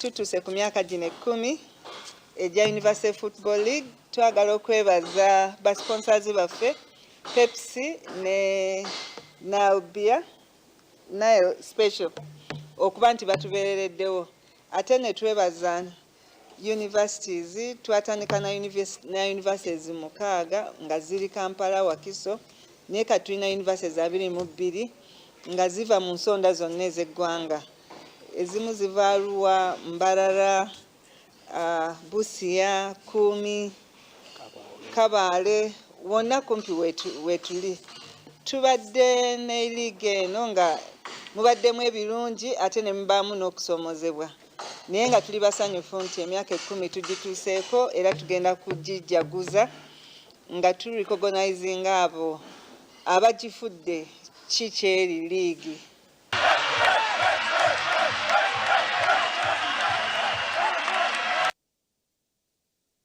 Tutuuse ku myaka gino 10 egya University Football League. Twagala okwebaza ba sponsors baffe, Pepsi ne Nile Beer, Nile Special, okuba nti batubeerereddewo. Ate ne twebaza universities. Twatandika na universities mukaaga nga ziri Kampala, Wakiso, naye kati tulina universities 22 nga ziva mu nsonda zonna ez'eggwanga. Ezimu ziva Arua, Mbarara, Busia, Kumi, Kabaale, wonna kumpi wetuli. Tubadde ne liiga eno nga mubaddemu ebirungi ate ne mubaamu n'okusoomozebwa, naye nga tuli basanyufu nti emyaka 10 tugituuseeko era tugenda kugijaguza nga turecognizinga abo abagifudde kikyeri liigi.